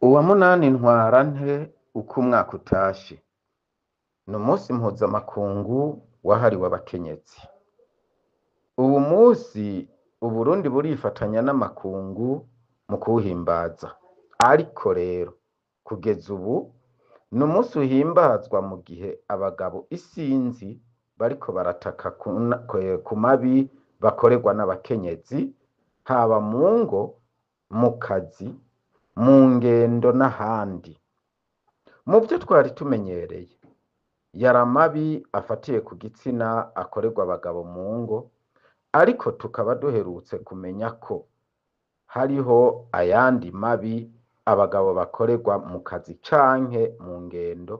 Uwa munani Ntwarante uko umwaka utashe ni umunsi mpuzamakungu wahariwe abakenyezi. Uwu munsi Uburundi burifatanya n'amakungu mu kuwuhimbaza, ariko rero kugeza ubu ni umunsi uhimbazwa mu gihe abagabo isinzi bariko barataka ku mabi bakorerwa n'abakenyezi, haba mu ngo, mu kazi, mu ngendo n'ahandi. Mu vyo twari tumenyereye yari amabi afatiye ku gitsina akorerwa abagabo mu ngo, ariko tukaba duherutse kumenya ko hariho ayandi mabi abagabo bakorerwa mu kazi canke mu ngendo,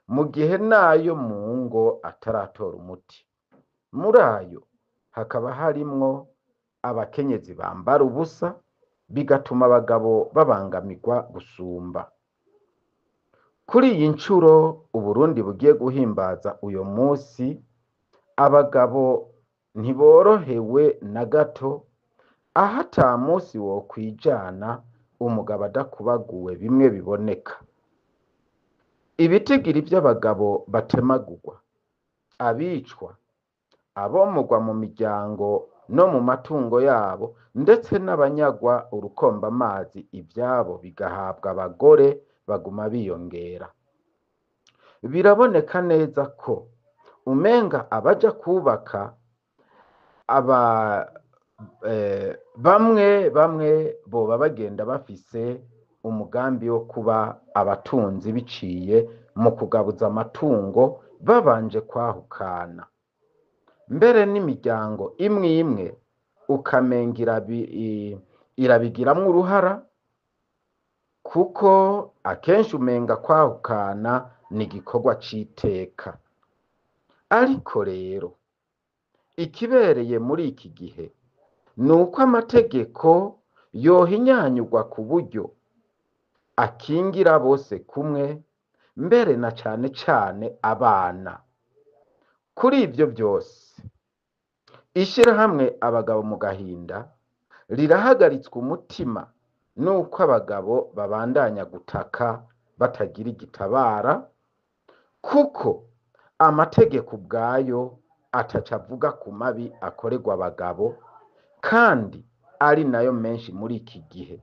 mu gihe n'ayo mu ngo ataratora umuti. Muri ayo hakaba harimwo abakenyezi bambara ubusa, bigatuma abagabo babangamirwa gusumba. Kuri iyi ncuro Uburundi bugiye guhimbaza uyo musi, abagabo ntiborohewe na gato, aho ata musi wokwijana umugabo adakubaguwe bimwe biboneka. Ibitigiri vy'abagabo batemagurwa, abicwa, abomogwa mu miryango no mu matungo yabo, ndetse n'abanyagwa urukombamazi ivyabo bigahabwa abagore baguma biyongera. Biraboneka neza ko umenga abaja kubaka aba bamwe bamwe boba bagenda bafise umugambi wo kuba abatunzi biciye mu kugabuza amatungo babanje kwahukana. Mbere n'imiryango imwe imwe ukamenga irabigiramwo uruhara, kuko akenshi umenga kwahukana ni igikorwa c'iteka. Ariko rero ikibereye muri iki gihe ni uko amategeko yohinyanyurwa ku buryo akingira bose kumwe, mbere na cane cane abana. Kuri ivyo vyose, ishirahamwe Abagabo mu Gahinda rirahagaritswe umutima n'uko abagabo babandanya gutaka batagira igitabara, kuko amategeko ubwayo ataco avuga ku mabi akorerwa abagabo, kandi ari nayo menshi muri iki gihe.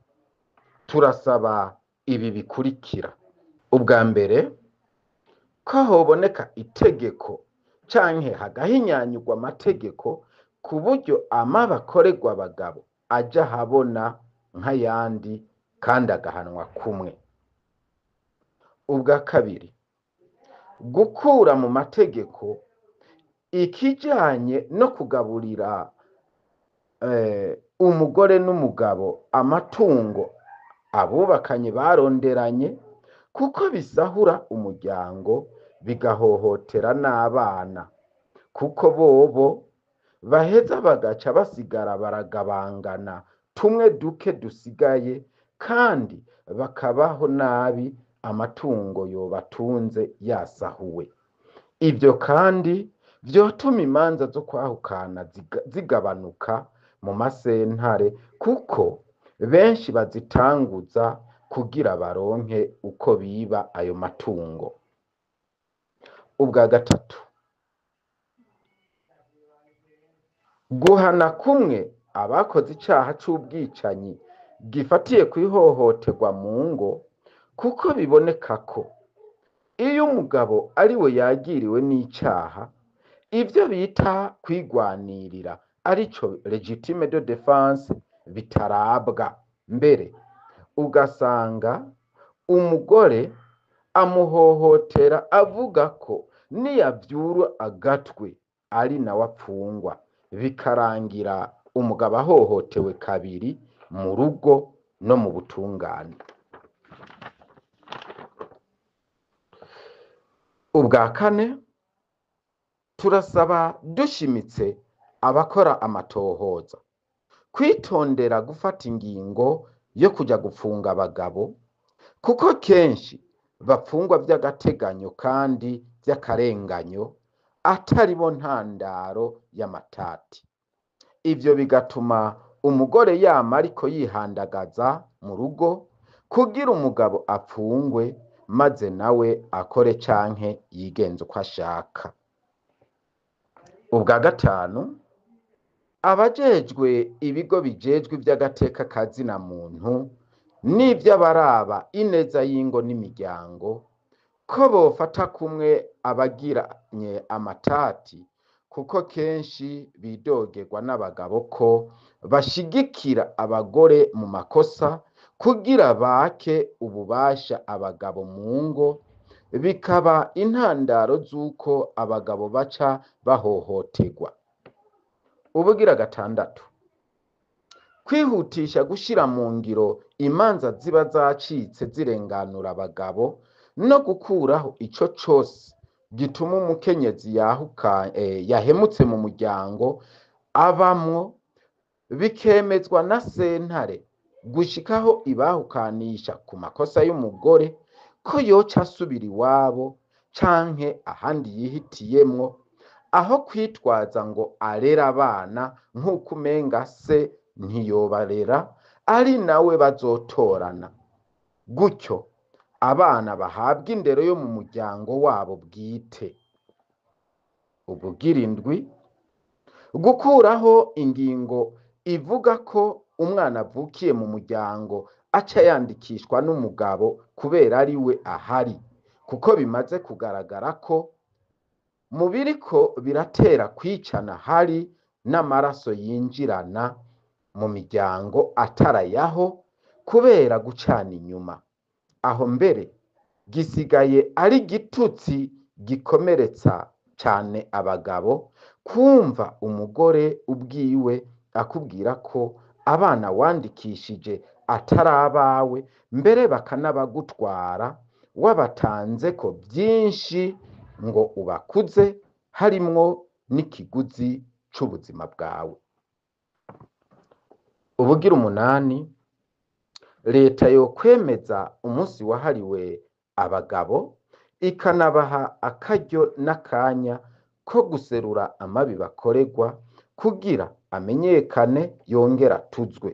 Turasaba ibi bikurikira: ubwa mbere, ko hoboneka itegeko canke hagahinyanyurwa amategeko ku buryo amabi akorerwa abagabo aja ahabona nk'ayandi kandi agahanwa kumwe. Ubwa kabiri, gukura mu mategeko ikijanye no kugaburira umugore n'umugabo amatungo abubakanye baronderanye, kuko bisahura umuryango bigahohotera n'abana, kuko bobo baheza bagaca basigara baragabangana tumwe duke dusigaye, kandi bakabaho nabi amatungo yobatunze yasahuwe. Ivyo kandi vyotuma imanza zo kwahukana zigabanuka mu masentare, kuko benshi bazitanguza kugira baronke uko biba ayo matungo. Ubwa gatatu, guhana kumwe abakoze icaha c'ubwicanyi gifatiye kw'ihohoterwa mu ngo, kuko biboneka ko iyo umugabo ari we yagiriwe n'icaha, ivyo bita kwigwanirira arico legitime de defense bitarabwa. Mbere ugasanga umugore amuhohotera avuga ko niyavyura agatwe ari nawe apfungwa, bikarangira umugabo ahohotewe kabiri mu rugo no mu butungane. Ubwa kane, turasaba dushimitse abakora amatohoza kwitondera gufata ingingo yo kuja gupfunga abagabo, kuko kenshi bapfungwa vy'agateganyo kandi vy'akarenganyo, atari bo ntandaro y'amatati. Ivyo bigatuma umugore yama ariko yihandagaza mu rugo, kugira umugabo apfungwe maze nawe akore canke yigenze uko ashaka. Ubwa gatanu, abajejwe ibigo bijejwe ivy'agateka ka zina muntu n'ivy'abaraba ineza y'ingo n'imiryango ko bofata kumwe abagiranye amatati, kuko kenshi bidogerwa n'abagabo ko bashigikira abagore mu makosa kugira bake ububasha abagabo mu ngo, bikaba intandaro z'uko abagabo baca bahohoterwa. Ubugira gatandatu, kwihutisha gushira mu ngiro imanza ziba zacitse zirenganura abagabo no gukuraho ico cose gituma umukenyezi yahemutse mu muryango abamwo, bikemezwa na sentare gushikaho ibahukanisha ku makosa y'umugore ko yoca asubira iwabo canke ahandi yihitiyemwo, aho kwitwaza ngo arere abana nk'uko umenga se ntiyobarera ari nawe bazotorana. Gutyo abana bahabwa indero yo mu muryango wabo bwite. Ubugira indwi, gukuraho ingingo ivuga ko umwana avukiye mu muryango aca yandikishwa n'umugabo kubera ari we ahari, kuko bimaze kugaragara ko mu biriko biratera kwicana hari n'amaraso yinjirana mu miryango atarayaho kubera gucana inyuma. Aho mbere gisigaye ari igitutsi gikomeretsa cane abagabo kumva umugore ubwiwe akubwira ko abana wandikishije atari abawe, mbere bakanabagutwara wabatanzeko byinshi ngo ubakuze, harimwo n'ikiguzi c'ubuzima bwawe. Ubugira umunani, leta yokwemeza umunsi wahariwe abagabo ikanabaha akaryo n'akanya ko guserura amabi bakorerwa kugira amenyekane yongera atuzwe.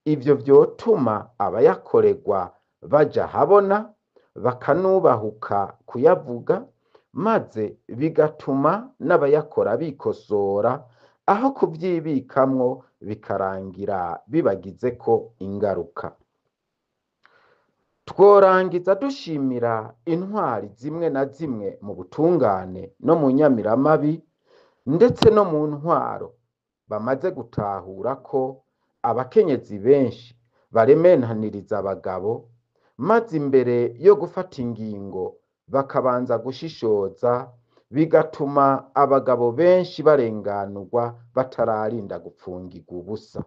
Ivyo vyotuma abayakorerwa baja habona bakanubahuka kuyavuga, maze bigatuma n'abayakora bikosora aho kubyibikamwo bikarangira bibagizeko ingaruka. Tworangiza dushimira intwari zimwe na zimwe mu butungane no mu nyamiramabi ndetse no mu ntwaro bamaze gutahura ko abakenyezi benshi barementaniriza abagabo, maze imbere yo gufata ingingo bakabanza gushishoza, bigatuma abagabo benshi barenganurwa batararinda gupfungirwa ubusa.